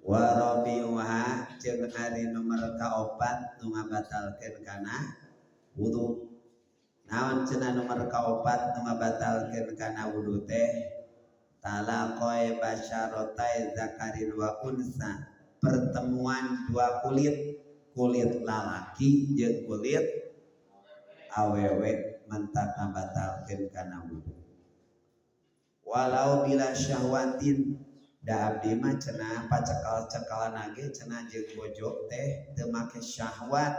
Wa rabi'uha jeung ari nomor kaopat nu ngabatalkeun kana wudu. Naon cenah nomor kaopat nu ngabatalkeun kana wudu teh? Talaqai basyaratai zakarin wa unsa, pertemuan dua kulit, kulit lalaki jeung kulit awewe mentak ngabatalkeun kana wudu. Walau bila syahwatin, da abdi mah cenah pacekal-cekalan ge cenah jeung bojo teh teu make syahwat.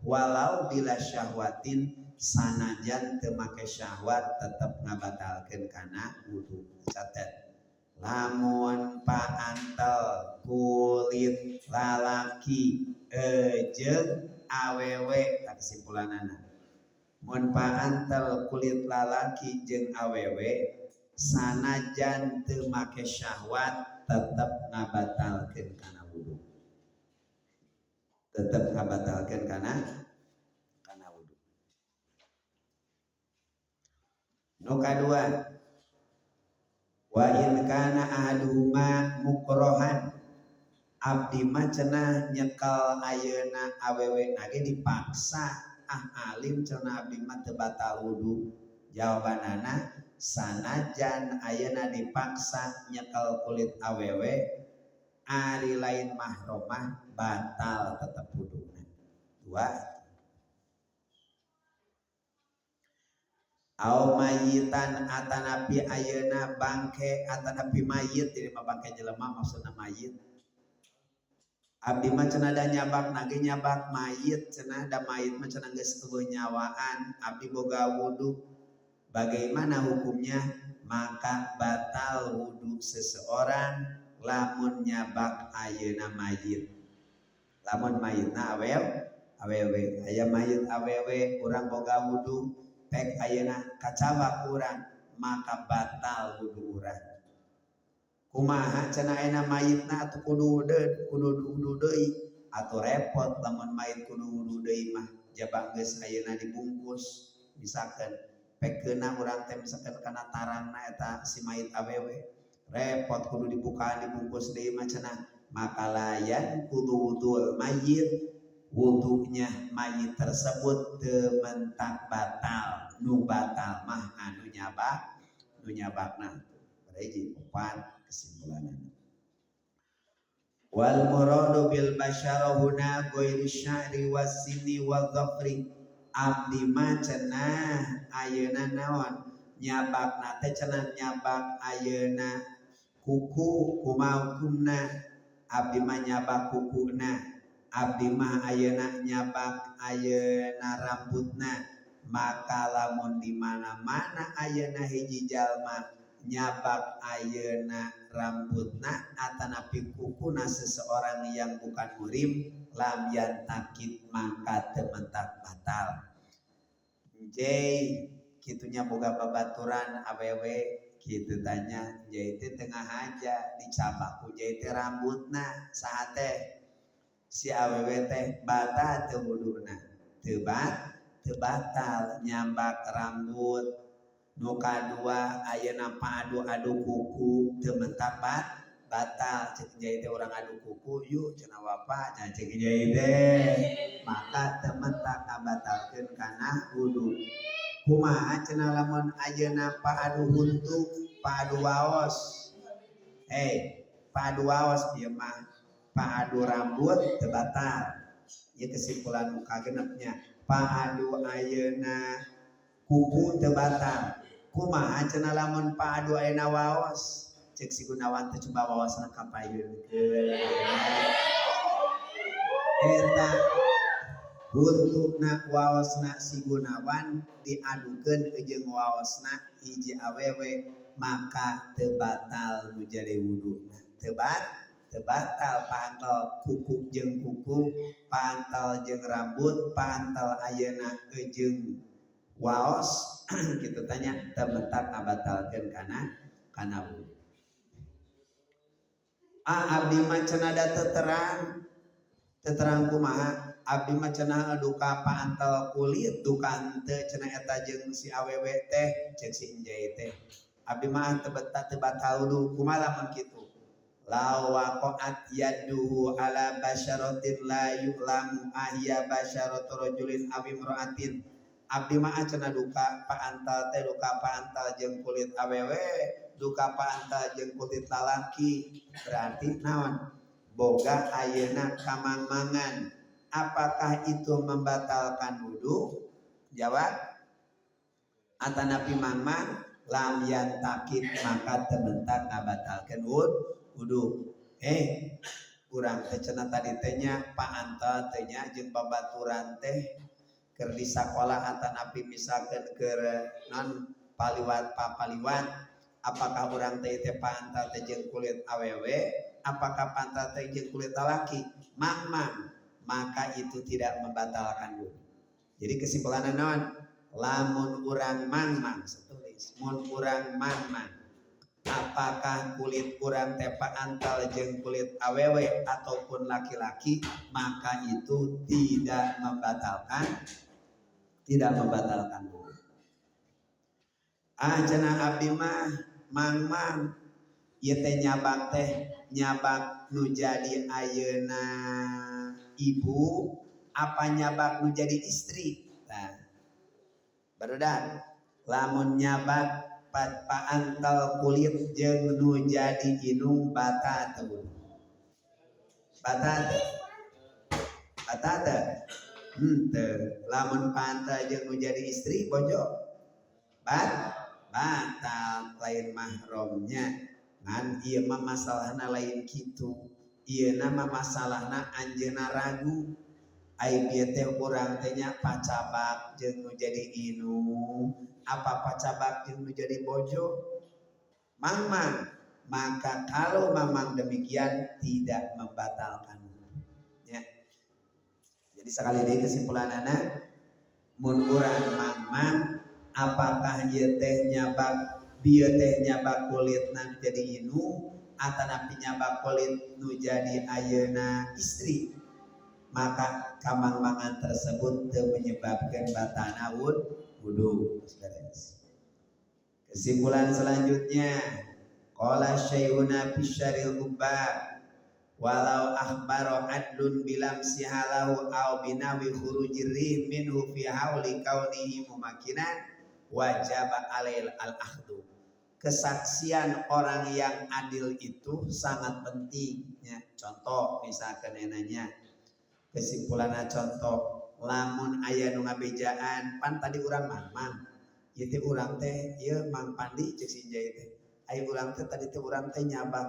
Walau bila syahwatin, sanajan teu make syahwat tetep ngabatalkeun kana wudu. Catet, lamun paantel kulit lalaki jeung awewe, tak kesimpulanana mun paantel kulit lalaki jeung awewe sanajan teu make syahwat tetep ngabatalkeun kana wudu, tetep ngabatalkeun kana wudu. Nu kadua, wa in kana ahaduhuma mukrohan, abdi mah cenah nyekel ayeuna awewe nage dipaksa, ah alim cenah abdi mah teu batal wudu. Jawabanana sanajan ayeuna dipaksa nyekel kulit awewe ari lain mahromah batal tetep wuduna. Dua. Au mayitan atanapi ayeuna bangke atanapi mayit, jadi mah bangke jelema maksudna mayit. Abdi mah cenah da nyabak nage nyabak mayit cenah, da mayit mah cenah geus eueuh nyawaan, abdi boga wudu. Bagaimana hukumnya? Maka batal wudu seseorang lamun nyabak ayeuna mayit. Lamun mayitna awewe, aya mayit awewe urang boga wudu, pek ayeuna kacabak urang, maka batal wudu urang. Kumaha cenah ayeuna mayitna atuh kudu kudu wudu deui, atuh repot lamun mayit kudu wudu deui mah, jabang geus ayeuna dibungkus misalkan pekeuna urang teh misalkan kana tarangna eta si mayit awewe, repot kudu dibukaan dibungkus deui mah cenah. Maka layan kudu wudul mayit, wudunya mayit tersebut teu mentak batal, nu batal mah anu nyabak, nu nyabakna. Berarti opat kesimpulanna. Wal muradu bil basyara huna ghairu sya'ri wasini wa dhafri. Abdi mah cenah ayeuna naon nyabakna teh cenah nyabak ayeuna kuku, kumaha hukumna? Abdi mah nyabak kukuna, abdi mah ayeuna nyabak ayeuna rambutna. Maka lamun di mana-mana ayeuna hiji jalma nyabak ayeuna rambutna atanapi kukuna seseorang yang bukan muhrim, lam yantakid maka teu mentak batal. Jai kitunya boga babaturan awewe kitu tanya, jai teh tengah aja dicabak ku jai teh rambutna saha teh si awewe teh batal teu wuduna, teu batal nyambak rambut. Nu kadua ayeuna paadu-adu kuku teu mentak batal. Cek jai teh urang adu kuku yuk cenah bapa, cenah cek jai teh maka teu mentak ngabatalkeun kana wudu. Kumaha cenah lamun ayeuna paadu huntu, paadu waos? Hei, paadu waos ieu mah paadu rambut teu batal. Ieu kesimpulan nu kagenepnya. Paadu ayeuna kuku teu batal. Kumaha cenah lamun paadu ayeuna waos? Cek si Gunawan teh coba waosna ka payunkeun. Eta huntuna waosna si Gunawan diadukeun jeung waosna hiji awewe, maka teu batal nu jadi wuduna. Teu batal paantel kuku jeung kuku, paantel jeung rambut, paantel ayeuna jeung waos kitu tanya teu mentak ngabatalkeun kana wudu. Ah abdi mah cenah da teu terang. Teu terang kumaha? Abdi mah cenah duka paantel kulit, duka henteu cenah eta jeung si awewe teh, cek si Injai teh. Abdi mah teu batal wudu, kumaha lamun kitu? Law waqa'at yaduhu ala basyaratin la yu'lamu ahya basyaratu rajulin aw imra'atin. Abdi mah cenah duka paantal teh duka paantal jeung kulit awewe, duka paantal jeung kulit lalaki. Berarti naon? Boga ayeuna kamangmangan. Apakah itu membatalkan wudu? Jawab. Atanapi mangmang lam yantakid maka tebentak ngabatalkeun wudu. Urang teh cenah tadi teh nya paantal teh nya jeung babaturan teh keur di sakola atanapi misalkeun keur non paliwat papaliwat, apakah urang teh teh paantal teh jeung kulit awewe, apakah paantal teh jeung kulit lalaki? Mangmang, maka itu tidak membatalkan wudu. Jadi kesimpulanna naon? Lamun urang mangmang, setulis mun urang mangmang, apakah kulit urang teh paantal jeung kulit awewe ataupun laki-laki, maka itu tidak membatalkan wudu. Ah cenah abdi mah mangmang ieu teh nyabak nu jadi ayeuna ibu apa nyabak nu jadi istri. Nah, barudak lamun nyabak paantal kulit jeung nu jadi inung bata teu? Bata teu? Bata teu? Henteu. Lamun paantal jeung nu jadi istri bojo batal, lain mahramnya. Ngan ieu mah masalahna lain kitu. Ieu mah masalahna anjeunna ragu. Ai bieu teh urang teh nya pacabak jeung nu jadi inung, apa pacabak jeung nu jadi bojo? Mangmang. Maka kalau mamang demikian tidak membatalkan ya. Jadi sekali lagi kesimpulanana mun urang mangmang apakah ieu teh nyabak bieu teh nyabak kulitna jadi inung atanapi nyabak kulit nu jadi ayeuna istri, maka kamangmangan tersebut teu menyebabkan batalna wudu. Kesimpulan selanjutnya, qala syaihuna fi syaril ubbab walau akhbaro adlun bilam sihalahu aw binawi khurujir rih minhu fi hauli kaunihi mumakinan wajaba alail al akhdu. Kesaksian orang yang adil itu sangat penting ya. Contoh misalkan enanya kesimpulannya contoh lamun aya nu ngabejaan pan tadi urang mangmang ieu teh urang teh ieu Mang Pandi ceuk Sinjai teh aya urang teh tadi teh urang teh nyabak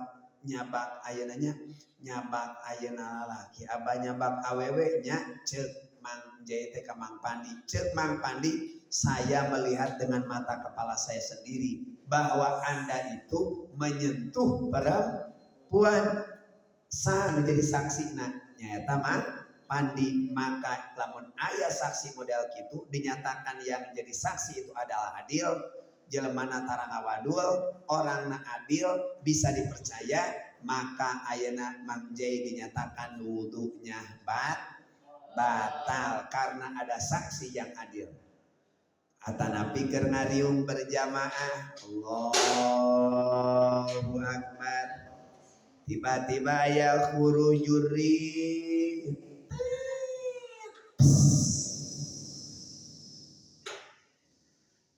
ayeuna nya nyabak ayeuna lalaki abah nyabak awewe nya ceuk Mang Jai teh ka Mang Pandi, ceuk Mang Pandi saya melihat dengan mata kepala saya sendiri bahwa Anda itu menyentuh perempuan, sah menjadi saksi nah nyaeta Mang Pandi. Maka lamun aya saksi model kitu dinyatakan yang jadi saksi itu adalah adil, jelemana tara ngawadul, orangna adil, bisa dipercaya, maka ayeuna Mang Jai dinyatakan wudunya batal karena ada saksi yang adil. Atanapi keur ngariung berjamaah, Allahu Akbar, tiba-tiba aya khurujur rih,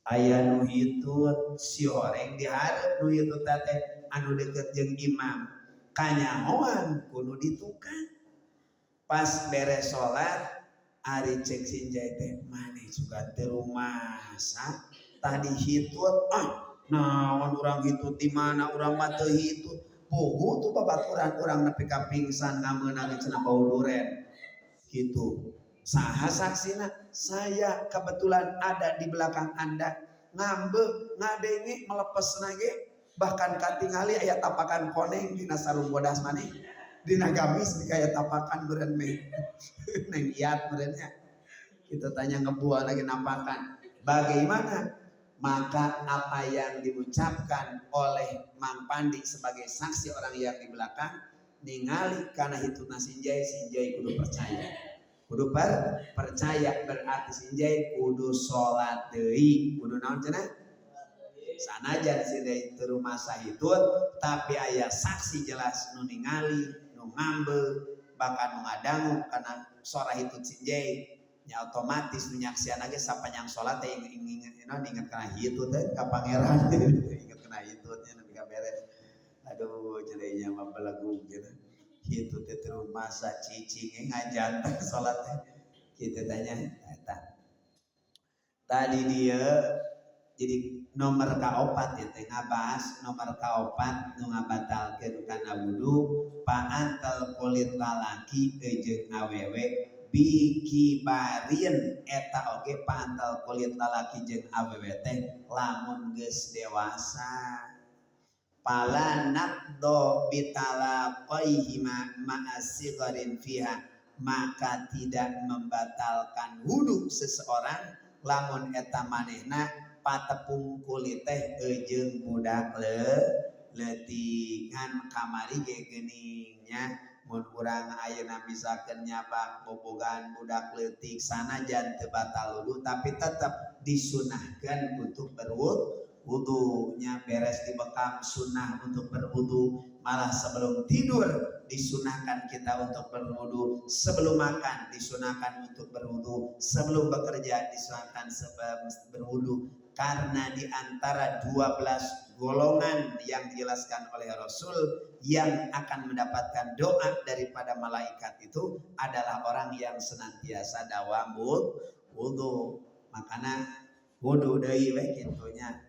aya nu hitut si horeng dihareup nu hitut teh anu deukeut jeung imam kanyahoan kudu ditukang. Pas beres salat ari ceuk Sinjai teh maneh sugan teu rumasa tadi hitut, ah naon urang hitut di mana urang mah teu hitut puguh tuh babaturan urang nepi ka pingsan ngameunang cenah bau duren kitu. Saha saksina? Saya kebetulan ada di belakang Anda, ngambek ngadenge melepesna ge, bahkan katingali aya tapakan koneng dina sarung bodas maneh, dina gamis di kaya tapakan meureun meh neng iat meureunnya. Kita tanya ngebuang lagi napakan. Bagaimana? Maka apa yang diucapkan oleh Mang Pandi sebagai saksi orang yang di belakang ningali karena hituna Sinjai, Sinjai kudu percaya. Kudu percaya berarti Sinjai kudu salat deui, kudu naon cenah? Sanajan si Jai teu rumasa hitut tapi aya saksi jelas nu ningali, nu ngambe, bahkan nu ngadangu kana sora hitut si Jai. Nya otomatis nu nyaksian ge sapanjang salat teh inget kana hitut teh ka pangeran. Inget kana hitutnya nepi ka beres. Aduh cenah mah belagu gitu. Hitut teh teu rumasa cicing ngajantan salat teh. Kitu tanya eta. Tadi dia jadi nomor kaopat ya teh ngabahas nomor kaopat nu ngabatalkeun kana wudu paantel kulit lalaki jeung awewe bikibarin eta oge paantel kulit lalaki jeung awewe teh lamun geus dewasa pala naqdo bitalaqaihima ma'asigharin fiha maka tidak membatalkan wudu seseorang lamun eta manehna patepung kulit teh jeung budak leutik ngan kamari ge geuning nya mun urang ayeuna misalkeun nyabak bobogaan budak leutik sanajan teu batal wudu tapi tetep disunahkeun untuk berwudu nya beres dibekam sunnah untuk berwudu malah sebelum tidur disunahkan kita untuk berwudu, sebelum makan disunahkan untuk berwudu, sebelum bekerja disunahkan berwudu. Karena di antara 12 golongan yang dijelaskan oleh Rasul yang akan mendapatkan doa daripada malaikat itu adalah orang yang senantiasa dawam wudu. Makana wudu deui we kitu nya.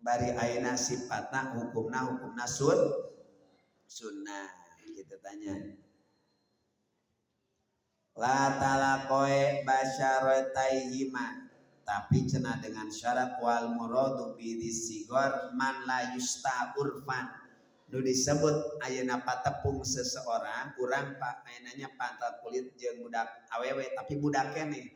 Bari ayeuna sifatna hukumna sunnah gitu tanya. La talaqoe basyarataihima tapi cenah dengan syarat wal muradu bi sigor man la yusta urfan nu disebut ayeuna patepung seseorang urang pak ayeuna pantal kulit jeung budak awewe tapi budak keneh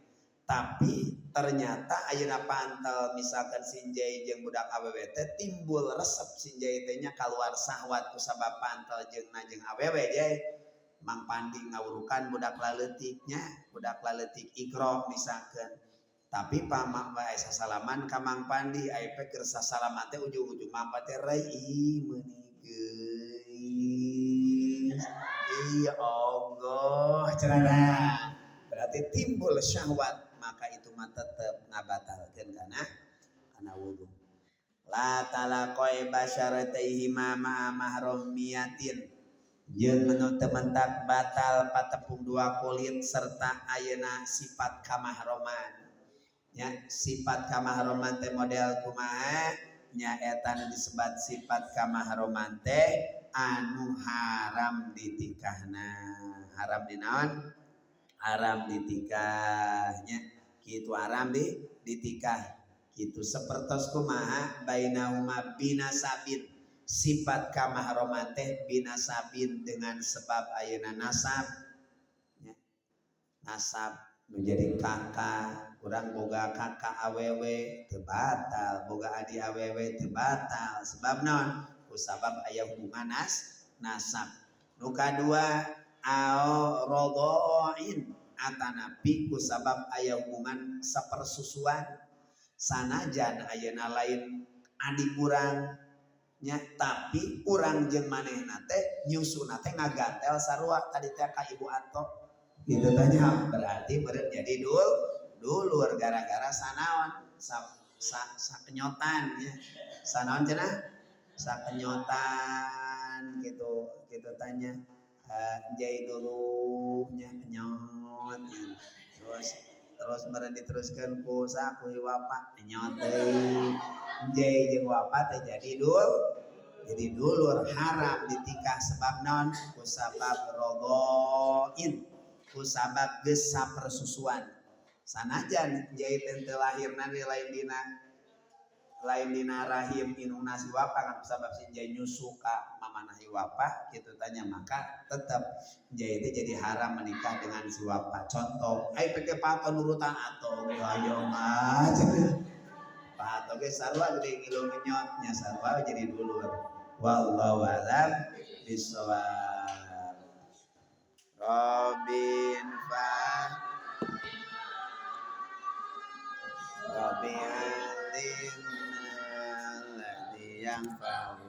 tapi ternyata ayeuna pantal misalkan sinjai jeung budak awewe teh timbul resep sinjai teh nya kaluar sahwat ku sabab pantal jeung na jeung awewe jai Mang Pandi ngawurukan budak laleutiknya budak laleutik ikro misalkan tapi pamak bae sasalaman ka Mang Pandi aya pe keur sasalaman teh ujung-ujung Mang Pandi teh rai meuni geulis iya Allah cenah berarti timbul syahwat maka itu mah tetep ngabatalkeun kana wudu. La talaqai basyarataihi ma mahramiyatin jeung nu teu mentak batal patepung dua kulit serta ayeuna sifat kamahroman. Nya sifat kamahroman teh model kumaha? Nya eta nu disebat sifat kamahroman teh anu haram ditikahna. Haram di naon? Haram ditikahnya. Kitu haram ditikah. Kitu sapertos kumaha bainahuma binasabin. Sifat kamahroman teh binasabin dengan sebab ayeuna nasab. Nya. Nasab menjadi kakak, urang boga kakak awewe teu batal, boga adi awewe teu batal. Sebab naon? Ku sabab aya hubungan nasab. Nu kadua au radha'in atanapi ku sabab aya hubungan sapersusuan. Sanajan ayeuna lain adik urang nya tapi urang jeung manehna teh nyusuna teh ngagantel sarua tadi teh ka Ibu Anto. Gitu tanya berarti meureun jadi dulur gara-gara sanaon sakenyotan ya. Sanaon cenah sakenyotan gitu gitu tanya jai dulu nya kenyot ya. Terus meureun diteruskeun ku saku wapa kenyot deui jai jeung wapa teh jadi jadi dulur haram ditikah sebab naon ku sabab rogoin ku sabab geus sapersusuan. Sanajan jai teh teu lahirna lain dina rahim indungna si wapa kan sabab si jai nyusu ka mamana si wapa kitu tanya maka tetep jai teh jadi haram menikah dengan si wapa. Contoh ai peke pato nurutan atuh ge hoyong mah pato ge sarua gede ngilu ngenyot nya sarua jadi dulur. Wallahu a'lam bishawab. Robin fa Rabbi alimna Hayang.